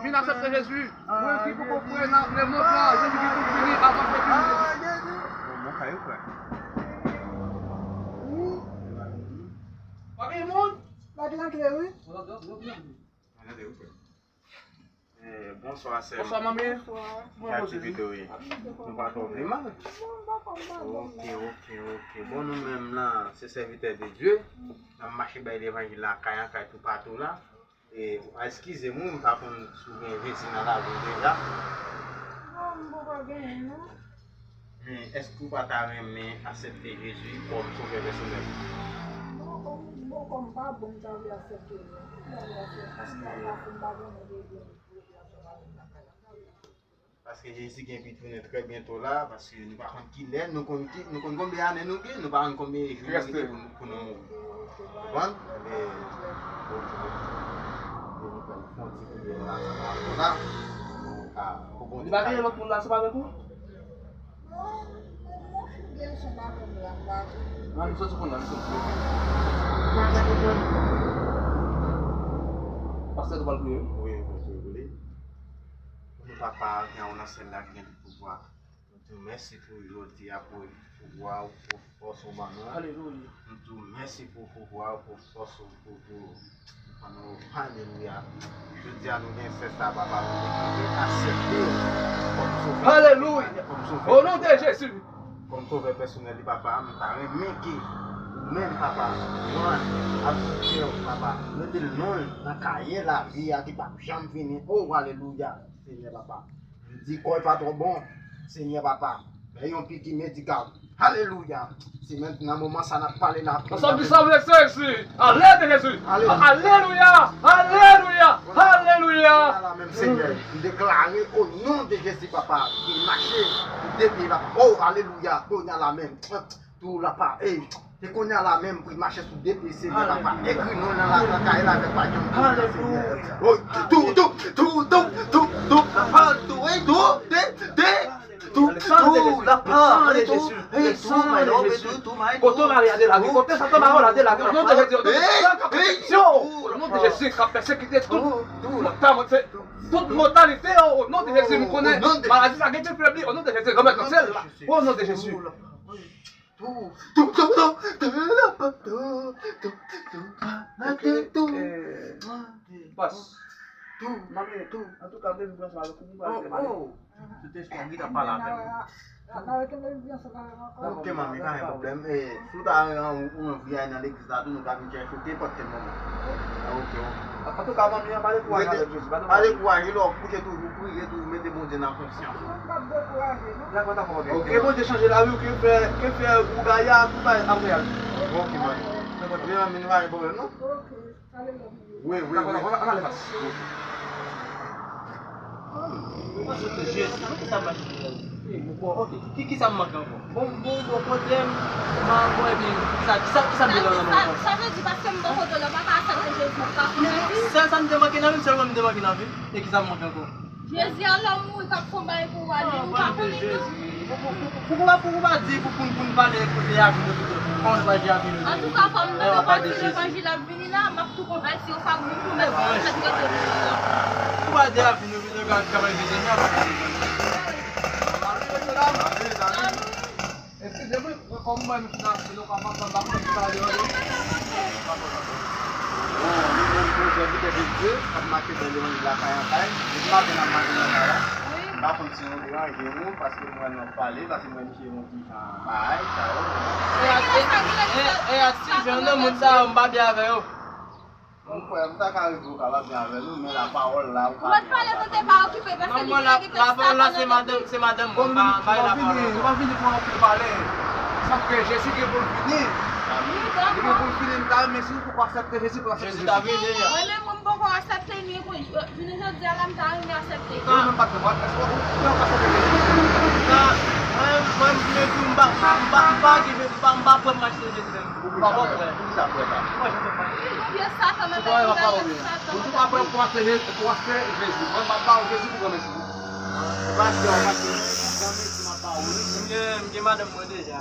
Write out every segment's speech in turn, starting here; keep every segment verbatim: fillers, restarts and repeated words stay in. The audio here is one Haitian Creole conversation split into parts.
Vin aksepte Jezi. Mwen ki poko kwè nan lemonn nan, Jezi ki pou vini avan Jezi vini. Bon, bon, kay ou kwè. Pa gen moun? Pa gen antre, wi. Mwen tande ou kwè. Eh, bonswa, sè m. Bonswa, manmi. Bonswa. Ki aktivite w ye? Nou pa twò vle mal? Ok, ok, ok. Bon, nou menm lan, se sèvitè de Dye. N ap mache bay levanjil la, kay an kay, toupatou la. E, eskize m, wi, m pa konn si w gen Jezi nan lavi w deja. Non, m poko genyen, non. Men, èske w pa ta renmen aksepte Jezi kòm sovè pèsonèl? Bon, kòm, bon, kòm m pa bon, m ta vle aksepte l, wi. M ta vle aksepte l. Paske m pa, m pa konn m pa genyen Jezi ansanm avè m lakay la. Paske Jezi gen pou tounen trè byento la, paske nou pa konn kilè, nou konn ki, nou konn konbyen ane nou gen, nou pa konn konbyen jou nou rete pou nou, pou nou mouri. Konprann? E, ok. E nou pral fè yon ti priyè ansanm avè w la, pou nou ka, pou Bondye ka. Li pa genyen lòt moun la, se pa avèk ou? Nan, li soti konnya, li soti. Pastè, nou pral priye. Wi, nou pral priye pou li. Papa, gen ou nan syèl la ki gen tout pouvwa. Nou di w mèsi pou jodi a, pou pouvwa ou, pou fòs ou ban nou an. Alelouya. Nou di w mèsi pou pouvwa ou, pou fòs ou, pou, pou, pou nou. Alelouya. Jodi a, nou gen sè sa, papa, nou deklare aksepte w kòm sovè. Alelouya. Kòm sovè. O non de Jezi. Kòm sovè pèsonèl li, papa, nou ta renmen ke ou menm, papa, pran avèk kè w, papa, mete non l nan kaye lavi a ki p ap janm fini. O, alelouya. Senyè papa. M di kò l pa twò bon. Senyè papa. Men yon piki medikal. Alelouya. Se menm nan moman sa n ap pale la. Ansanm di sa vle Jezi. Ale de Jezi. Ale. Alelouya. Alelouya. Alelouya. Kounye a la menm Senyè. M deklare o non de Jezi papa. Ki mache. Depi la. O alelouya. Kounye a la menm. Tou la pa, ey, se kounye a la menm pou l mache sou de pye, Senyè, papa. Ekri non nan la, nan kay la, avèk pa janm tou, Senyè. Alelouya. Oy, tou, tou, tou, tou, tou, tou, papa, tou, ey, tou, de, de, tou, tou, la pa, ey, tou, ey, tou, my love, tou, tou, my love. Kote w mare a delage, kote sa w mare a delage, o non de Jezi, o non de Jezi, o non de Jezi, k ap pèsekite tout, tout motalite, o non de Jezi, nou konnen maladi sa gen tou febli, o non de Jezi, granmèt nan syèl la, o non de Jezi. Tou, tou, tou, tou, tou, la pa, tou, tou, tou, pa, la, tou, tou. Bòs. Tou, manmi, tou. Antouka, m te vin pran sa avèk ou, m pral te pale. Sentespri a gentan pale avè m. Ok, manmi, pa gen pwoblèm. E, si w ta anvi al nan legliz la tou, nou ka vin chèche w nenpòt kèl moman. Ok, ok. Antouka, manmi, pa dekouraje avèk Jezi, pa dekouraje. Pa dekouraje, lè w kouche toujou, priye toujou, mete Bondye nan konsyans ou. Dakò, dakò, ok. Ke Bondye chanje lavi w, ke fè, ke fè ou gaya, tout bagay ap reyalize. Ok, man. Dakò, dakò. Mezanmi, nou pa gen pwoblèm, non? Wi, wi, wi. Dakò, dakò, ann ale, bòs. Jezi, ki sa m mache? Ok, ki, ki sa m manke ankò? Bon, bon, bon, kote m, m a ankò, epi, ki sa, ki sa, ki sa m te nan men ankò? Sa vle di, paske m bò kote w la, w pa ka aksepte Jezi, w pa konn Jezi? Sèl sa m te manke nan vi m, sèlman m te manke nan vi m, e ki sa m manke ankò? Jezi, alò, mouri k ap fè yon bagay pou w ale, ou pa konnen non. Pou, pou, pou, pou, pou, pou, pou pa di, pou, pou, pou n pale, kote a vin yo pito, kòman nou pral di a vin yo? Antouka, fò m tande w pa di levanjil ap vini la, m ap tou konvèti, ou pa, ou konvèti, ou fèt rete vini la. Ou pa di a vin yo pito, ka, ka manje Senyè, pa di levanjil. Eskize mwen, kòm mwen menm ki nan aksyon, nou ka pa, pa, pa, pa, pa, pa, pa, pa, pa. Bon, nou menm, nou sèvitè de Dye, k ap mache bay levanjil lakay an kay, depi maten n ap mache nan kay la. M pa konn si nou deranje nou, paske m wè nou ap pale, paske m wè misye yon ti jan bagay, sa yo. E a, e, e, e a ti jan nan moun sa yo, m pa byen avè yo. Mon frè, m ta ka rive w kapab byen avè nou, men lapawòl la, ou pa byen avè nou. Ou mèt pale, nou te pa okipe, paske li te gen tèks sa pandan nou te. Non, lapawòl la, se madanm, se madanm mwen, pa, pa lapawòl la. Nou pa vini pou anpil pale. Sa k fè Jezi gen pou l vini. Li gen pou l vini, m ta renmen si nou poko aksepte Jezi pou aksepte Jezi. Jezi ta vini. Mwen menm, mwen poko aksepte li, pou, jounen jodi a la, m ta renmen aksepte. Ou menm patnè, èske ou, ou, ou aksepte Jezi? Mwen, mwen, mwen, m pa, m pa, m pa, m pa, m pa, m pa prè m aksepte Jezi menm. Ou pa bon frè. Pou ki sa frè pa? Mwen, jan mwen pa. Ou vye Satan, men bagay Satan. Ou pa prè pou aksepte Jezi, pou aksepte Jezi. Mwen, m ap ba ou Jezi pou granmesi. Ou pa aksepte, ou pa aksepte. Granmesi, m ap ba ou li. M gen, m gen madanm mwen deja.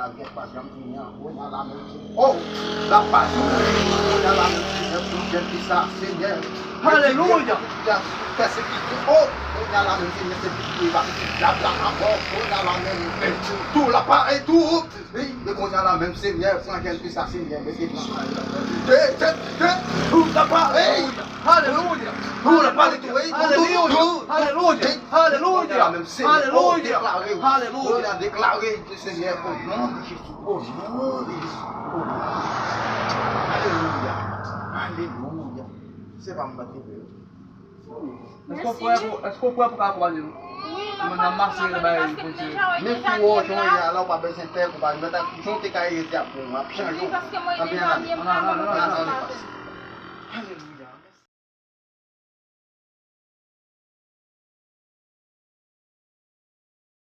la, gèt pa janm fini an. Kounye a la menm, Senyè. Oh, la pa sou mwen, kounye a la menm, Senyè, pou jèn fi sa, Senyè. Alelouya. Pèsekisyon. Oh, kounye a la menm, Senyè, se pitit li va pitit la, la ankò, kounye a la menm, tou la pa, e tou. Wi, e kounye a la menm, Senyè, pran jèn fi sa, Senyè, mete l nan kay la. Te, te, te, ou ta pa, ey! Alelouya! Ou ta pa li tou, ey! Alelouya! Alelouya! Alelouya! Alelouya! Alelouya! Deklare, Senyè, o non de Jezi, o non de Jezi. Alelouya! Alelouya! Se pa m mande, wi. Èske w prè pou, èske w prè pou ka akonpanye nou? Wi, m ap akonpanye nou, paske m deja wè, deja li la. Men pou ou, jan w ye a la, ou pa bezwen pè, konpanye. Mèt ak jan w te ka ye, te ap bon, w ap chanje. Wi, paske mwen deja li, m pa konn sa. Alelouya.